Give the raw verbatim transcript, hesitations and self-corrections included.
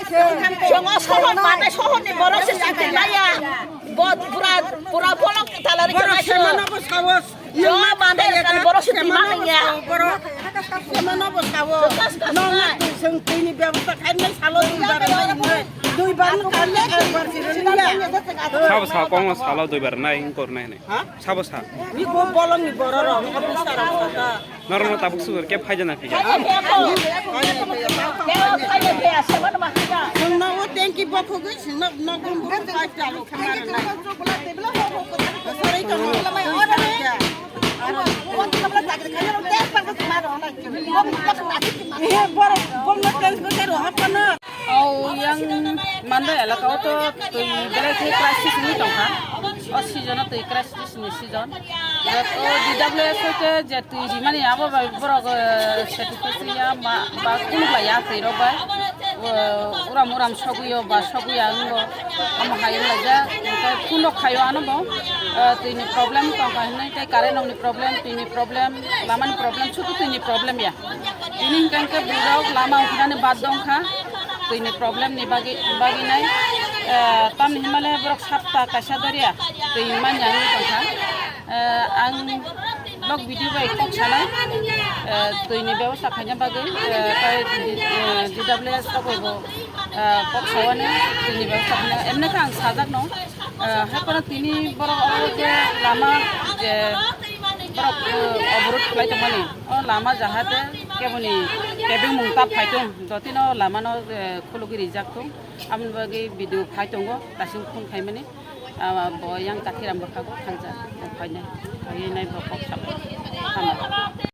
Chongo sohor mane sohor ni borok se chwng twi maya. Bo pura, pura bolok tala ri kemai se. Borok semana bo sawo. Yo mane kan borok se twi maya. Borok semana bo sawo. Nong na twi seng twi ni bebosta khainai salo dui bar nai. Dui bar no khainai ekbar siro niya. Sabo sa kong salo dui bar nai ingkor nai nai. Ha? Sabo sa. Ni bo bolong ni borok rok officer rok sa. Norokno tabuk sugar khe phaida na phikha. Chwngno o tanki bokhogwi chwngno nogo five ta rok khamar nai. Sorry to no. He borok bomno tanki bokhai rohor kono. O yang Mandai elaka o to twi belai khe crisis wngwi tongkha. O season o twi crisis ni season. O D W S hoite je twi rimani abo bai borok, eh, satisfaction ya ma, ba kuluk lai ya twi rok bai. Eh, uram uram sogwi o ba sogwi ya wng bo. Omo hai wng laijak. Hingke kuluk khaio ano bo. Eh, twi ni problem tongkha hinwi tei current rok ni problem, twi ni problem, lama ni problem, sudu twi ni problem ya. Tini hingke hingke borok lama ungkhinani bad dongkha, twini problem ni bagwi, bagwi nai, eh, tamni himale borok sapta kaisa doria twi manya wngwi tongkha. Eh, ang vlog video bai kok sanai, eh, twini bebosta khaina bagwi, eh, tei, eh, D W S rok bai bo, eh, kok sawani twini bebosta khaina. Emne khe ang sajak no, eh, hai phano tini borok o je lama je borok, eh, oborot khlai tongmani. O lama jahate keboni kebengmung ta phai tong, jotino lamano, eh, khulugwi rijak tong. Aboni bagwi video phai tongo, tasing phone khaimani. Ah, bo yang Kathiram bwkhago thangjak, phainai, phainai bo kok sabo. Hambai.